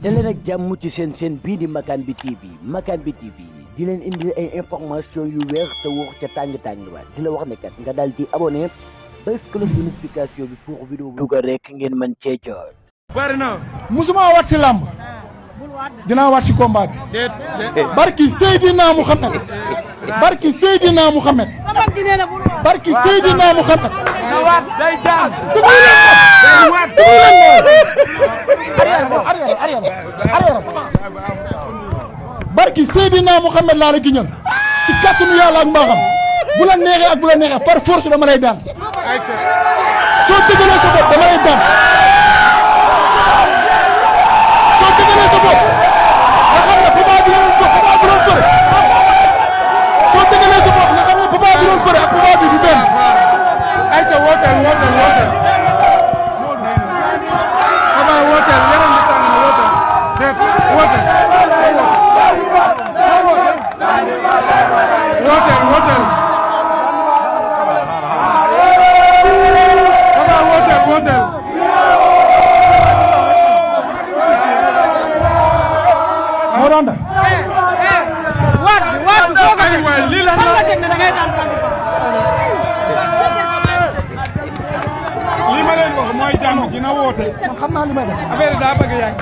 daleen ak jàmm ci seen bii di Makane bi TV Makane bi TV di leen indi ay information yu wér te wóor ca tàng-tàng ba di la wax ne kat nga daal di abonné bés cloche de notification bi pour vidéo bi dugal rek ngeen mën cee jot. bari na musuma waat si làmb dinaa waat si combat bi barki Seydina Mouhamed barki Seydina Mouhamed barki Seydina Mouhamed na waat day daan barki Seydina Mouhamed laa la giñal si kàttanu yàlla ak mbaaxam bu la neexee ak bu la neexee par force dama lay daan soo dëggalee sa bopp dama lay daan soo dëggalee sa bopp nga xam ne Papa bi doon bëre soo dëggalee sa bopp nga xam ne Papa bi doon bëre ak Papa bi du benn ay ca wooteel Papa wooteel yaram bi tàng na wooteel déet wooteel Papa wooteel moo daan da waat soo ko def lii la lii ma leen wax mooy jàmm ji na woote man xam naa li may def affaire daa bëgg yàgg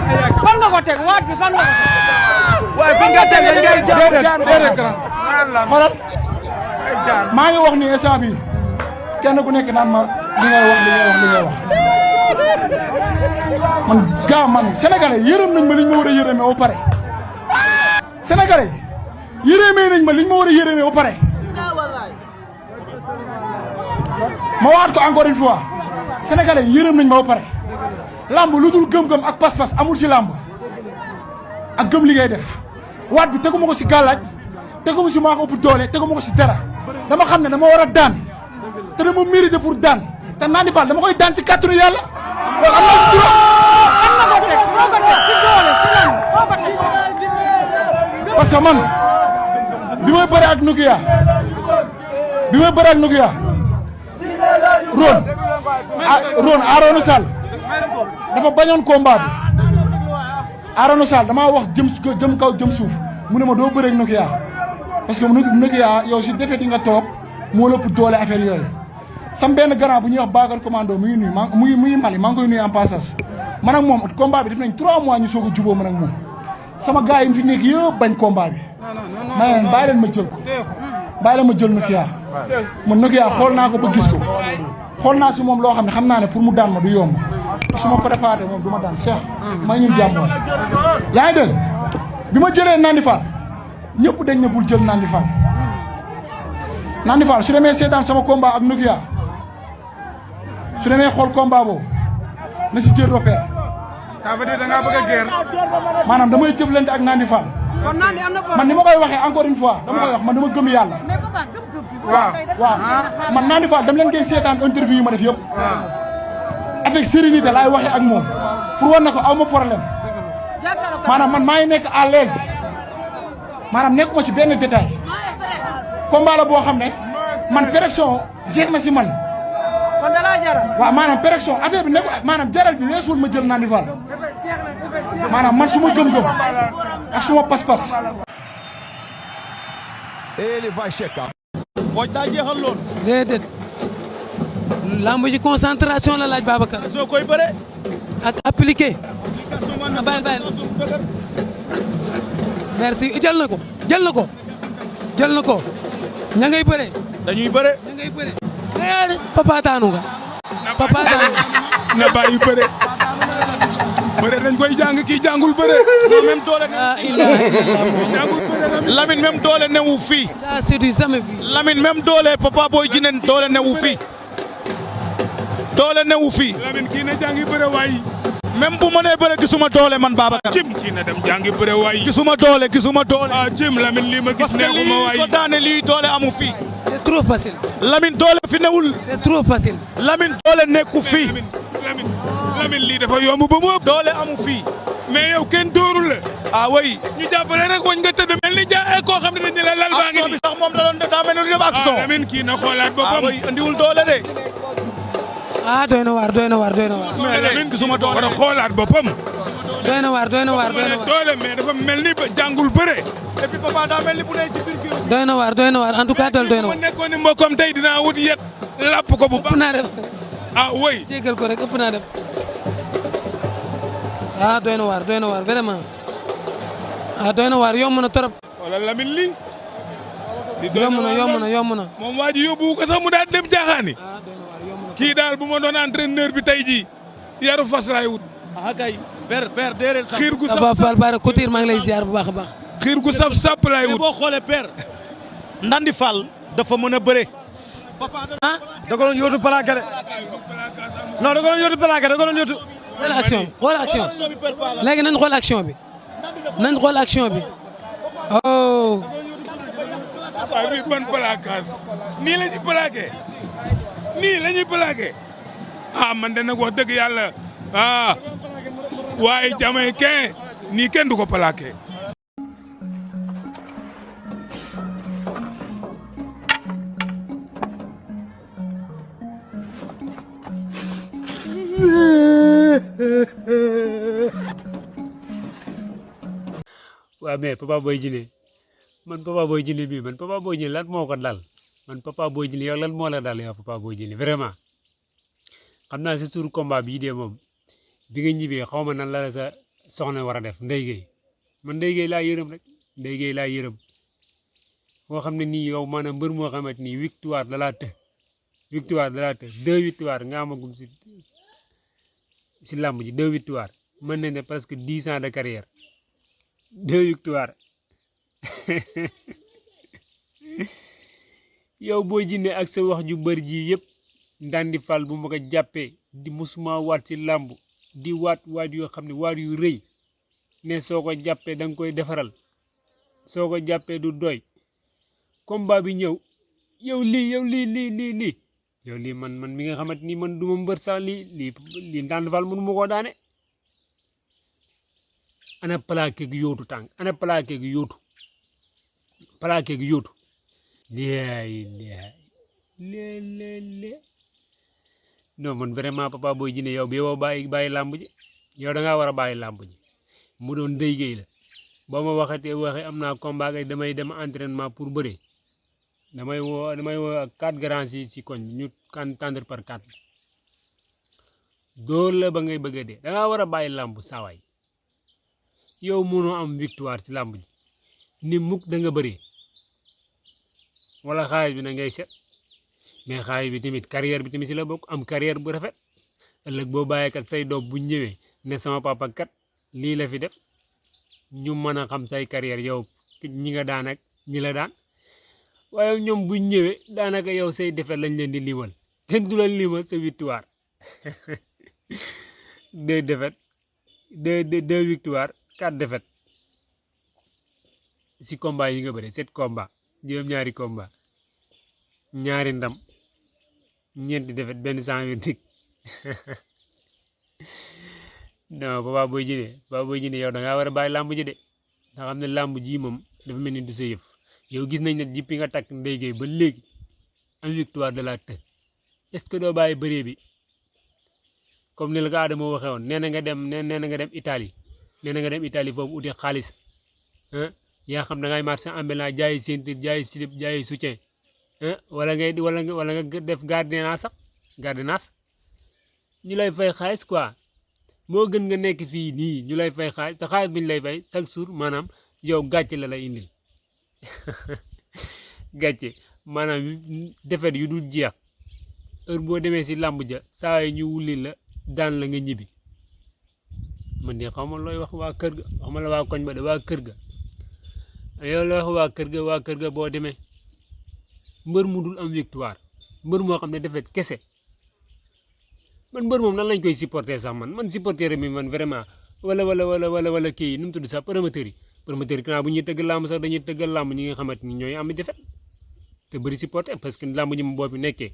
fan nga ko teg waat bi fan nga ko teg. waaye fi nga teg ngay déedéet grand xoolal maa ngi wax ni instant bi kenn ku nekk naan ma li ngay wax man gaa man sénégalais yërëm nañ ma liñ ma war a yërëmee ba pare sénégalais yërëmee nañ ma liñ ma war a yërëmee ba pare ma waxaat ko encore une fois sénégalais yërëm nañ ma ba pare lamb lu dul gëm-gëm ak pas-pas amul ci lamb ak gëm li ngay def waat bi teguma ko ci gàllaaj teguma ci maa ko ëpp doole teguma ko ci dara dama xam ne dama war a daan te dama mérité pour daan te Nandi Fall dama koy daan ci kàttanu yàlla loolu am naa ci droit. fan nga ko teg foo ko teg ci doole ci lan foo ko teg. parce que man bi may bëre ak Nokia Ron Arona Sall dafa bañoon combat bi Arona Sall damaa wax jëm kaw jëm suuf mu ne ma doo bëre ak Nokia parce que Nokia yow si defet yi nga toog moo lëpp doole affaire yooyu sam benn grand bu ñuy wax Bakar commando mu ngi nuyu mu ngi Mali maa ngi koy nuyu en passage man ak moom combat bi def nañ 3 mois ñu soog a jubóo man ak moom sama gars yi fi nekk yëpp bañ combat bi ma ne leen bàyyi leen ma jël ko bàyyi leen ma jël Nokia man Nokia xool naa ko ba gis ko xool naa si moom loo xam ne xam naa ne pour mu daan ma du yomb su ma préparé moom du ma daan Cheikh may ñun jàmm waay yaa ngi dégg bi ma jëlee Nandi Fall ñëpp dañ ne bul jël Nandi Fall Nandi Fall su demee seetaan sama combat ak Nokia su demee xool combat boobu na si jël repère. ça veut dire da ngaa bëgg a guerre maanaam damay jëflante ak Nandi Fall kon Nandi am na man ni ma koy waxee encore une fois dama koy wax man dama gëm yàlla. mais papa gëm-gëm bi. waaw man Nandi Fall dama leen koy seetaan interview yi ma def yëpp. avec sérénité laay waxee ak moom pour war na ko aw ma problème maanaam man maa ngi nekk à l'aise maanaam nekkuma ci benn détail combat la boo xam ne man pression jeex na si man. kon da laa jaral. waaw maanaam pression affaire bi nekk maanaam jaral bi weesuwul ma jël Nandi Fall maanaam man su ma gëm-gëm ak su ma pas-pas. Ele vai checar. Pode daa jeexal loolu déedéet lamb ji concentration la laaj Babacar soo koy bëre ak appliqué bàyyi merci jël na ko ña ngay bëre dañuy bëre papa taanu nga papa taanu na bàyyi bëre dañ koy jàng kii jàngul bëre même doole jàngul bëre Lamine même doole newu fii. ça c'est du jamais vu. Lamine même doole Papa Boy Djiné doole newu fii. doole newu fii. Lamine kii na jàngi bëre waay. même bu ma nee bëre gisuma doole man Babacar. Jim kii na dem jàngi bëre waay. gisuma doole. Jim Lamine lii ma gis neexuma waay. parce que lii ko daane lii doole amu fii. c'est trop facile. Lamine doole fi newul. c'est trop facile. Lamine doole nekku fii. Lamine lii dafa yomb ba mu ëpp. doole amu fii. mais yow kenn dóorul la. ah oui. ñu jàppale rek wañ nga tëdd mel ni koo xam ne dañu la lal baa ngi action bi sax moom da doon def daa mel ni def action. Lamine kii na xoolaat boppam. oui andiwul doole de. ah doy na waar doy na waar doy na waar. mais Lamine gisuma doole war a xoolaat boppam. doy na waar doole mais dafa mel ni ba jàngul bëre. et puis papa daa mel ni bu dee ci biir kii. doy na waar en tout cas doy na waar. bu ma nekkoon ni mbokkam tey dinaa wut yet lapp ko bu baax. ëpp naa def. ah oui. jégal ko rek ëpp naa def. ah doy na waar vraiment. ah doy na waar yomb na trop. wala Lamine lii. yomb na. moom waa ji yóbbu ko sax mu daal dem jaaxaani. ah doy na waar yomb na. kii daal bu ma doon entraîneur bi tey jii yaru fas laay wut. ah kay père déedéet sax. xiir gu saf Aba Fall Bara Couture maa ngi lay ziar bu baax a baax. xiir gu saf sàpp laay mais wut. boo xoolee père. Ndandi Fall dafa mën a bëre. ah. da ko doon yóotu plaqué de non da ko doon yóotu plaqué da ko doon yóotu. xool action léegi nañ xool action bi oh. waaw bii ban placage nii la ñuy plaqué ah man de nag wax dëgg yàlla ah waaye Jamaïcain nii kenn du ko plaqué. waaw mais Papa Boy Djiné man Papa Boy Djiné bii man Papa Boy Djiné lan moo ko dal man Papa Boy Djiné yow lan moo la dal yow Papa Boy Djiné vraiment xam naa si suur combat bii de moom bi nga ñibbee xaw ma nan la sa soxna war a def Ndeye Gueye man Ndeye Gueye laa yërëm rek Ndeye Gueye laa yërëm moo xam ne nii yow maanaam mbër moo xamante ni victoire da laa të 2 victoire nga amagum si làmb ji 2 victoire mën nañ ne presque 10 ans de carrière 2 victoire yow Boy Djiné ak sa wax ju bëri ji yëpp Ndandi Fall bu ma ko jàppee di musuma waat ci làmb di waat yoo xam ne waat yu rëy ne soo ko jàppee da nga koy defaral soo ko jàppee du doy combat bi ñëw yow lii man mi nga xamante ni man du ma mbër sax lii Ndandi Fall mënu ma koo daane ana plaqué gi yóotu tànk ana plaqué gi yóotu léeg non man vraiment Papa Boy Djiné yow bi yow bàyyi làmb ji yow da ngaa war a bàyyi làmb ji mu doon Ndeye Gueye la boo ma waxee am naa combat kay damay dem entraînement pour bëre damay woo 4 grands si koñ ñu kan tendre par 4 dóor la ba ngay bëgg a dee da ngaa war a bàyyi làmb saawaay yow mënoo am victoire ci làmb ji ni mukk da nga bëree wala xaalis bi na ngay set mais xaalis bi tamit carrière bi tamit si la bokk am carrière bu rafet ëllëg boo bàyyee kat say doom bu ñëwee ne sama papa kat lii la fi def ñu mën a xam say carrière yow ñi nga daan ak ñi la daan waaye ñoom bu ñëwee daanaka yow say defet lañ leen di limal kenn du la limal sa victoire 2 défaites 2 victoire 4 défaites si combat yi nga bëri 7 combat juróom-ñaari combat ñaari ndam ñeenti défaites benn sans verdict non Papa Boy Djiné yow da ngaa war a bàyyi làmb ji de nga xam ne làmb ji moom dafa mel ni du sa yëf yow gis nañ ne jippi nga takk Ndeye Gueye ba léegi am victoire de la të est-ce que doo bàyyi bëree bi comme ni la ko Adama waxee woon nee na nga dem Italie foofu uti xaalis yaa xam da ngay marché ambulant jaayi ceinture jaayi slip jaayi soutien wala nga def gardiennage ñu lay fay xaalis quoi moo gën nga nekk fii nii ñu lay fay xaalis te xaalis bi ñu lay fay chaque jour maanaam yow gàcce la lay indil gàcce maanaam defet yu dul jeex heure boo demee si làmb ja saa yi ñu wulli la daan la nga ñibbi man de xaw ma looy wax waa kër ga wax ma la waa koñ ba de waa kër ga yow looy wax waa kër ga boo demee mbër mu dul am victoire mbër moo xam ne defet kese man mbër moom nan lañ koy supporter sax man supporter mi man vraiment wala kii nu mu tudd sax promoteur yi kanaa bu ñuy tëgg làmb sax dañuy tëggal làmb ñi nga xamante ni ñooy am defet te bëri supporter parce que làmb ji moom boo fi nekkee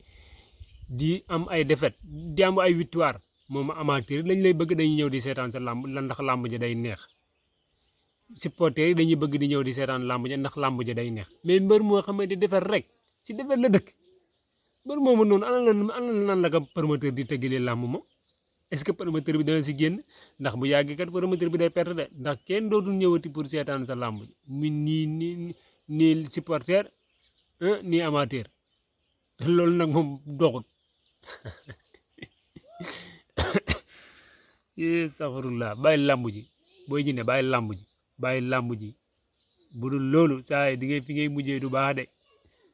di am ay défaite di am ay victoire moom amateur lañ lay bëgg dañuy ñëw di seetaan sa làmb la ndax làmb ja day neex supporter yi dañuy bëgg di ñëw di seetaan làmb ja ndax làmb ja day neex mais mbër moo xamante defet rek si defet la dëkk mbër moomu noonu ana nan la ko promoteur di tëggalee làmb moom est-ce que promoteur bi dana si génn ndax bu yàggee kat promoteur bi day perte de ndax kenn dootul ñëwati pour seetaan sa làmb mi nii supporter nii amateur loolu nag moom doxul safarullah bàyyi làmb ji booy ji ne bàyyi làmb ji bu dul loolu saa yi di ngay fi ngay mujjee du baax de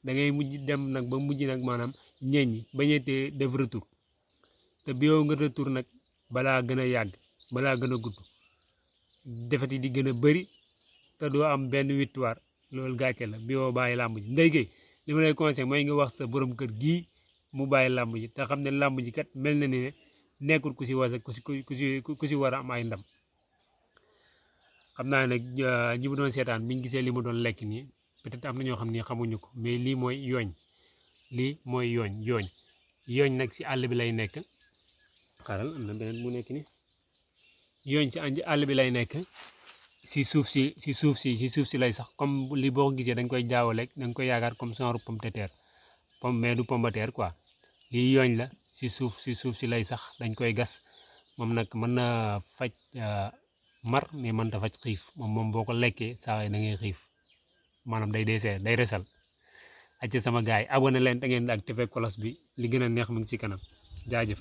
da ngay mujj dem nag ba mujj nag maanaam ñeññi bañetee def retour te bi yow nga retour nag balaa gën a yàgg balaa gën a gudd defet yi di gën a bëri te doo am benn victoire loolu gàcce la bi yow bàyyi làmb ji ndey gay li ma lay conseil mooy nga wax sa borom kër gii mu bàyyi làmb ji te xam ne làmb ji kat mel na ni ne nekkul ku si wasa ku si war a am ay ndam xam naa nag ñi mu doon seetaan biñ gisee li mu doon lekk nii peut-être am na ñoo xam ni xamuñu ko mais lii mooy yooñ nag si àll bi lay nekk xaaral am na beneen mu nekk ni yooñ si àll bi lay nekk si suuf si lay sax comme li boo ko gisee da nga koy jaawaleeg da nga koy yaakaar comme genre pomme de terre mais du pomme de terre quoi lii yooñ la si suuf si lay sax dañ koy gas moom nag mën na faj mar mais mën ta faj xiif moom boo ko lekkee saa da ngay xiif maanaam day resal acca sama gaay abonné leen te ngeen di activé cloche bi li gën a neex mu ngi ci kanam jaajëf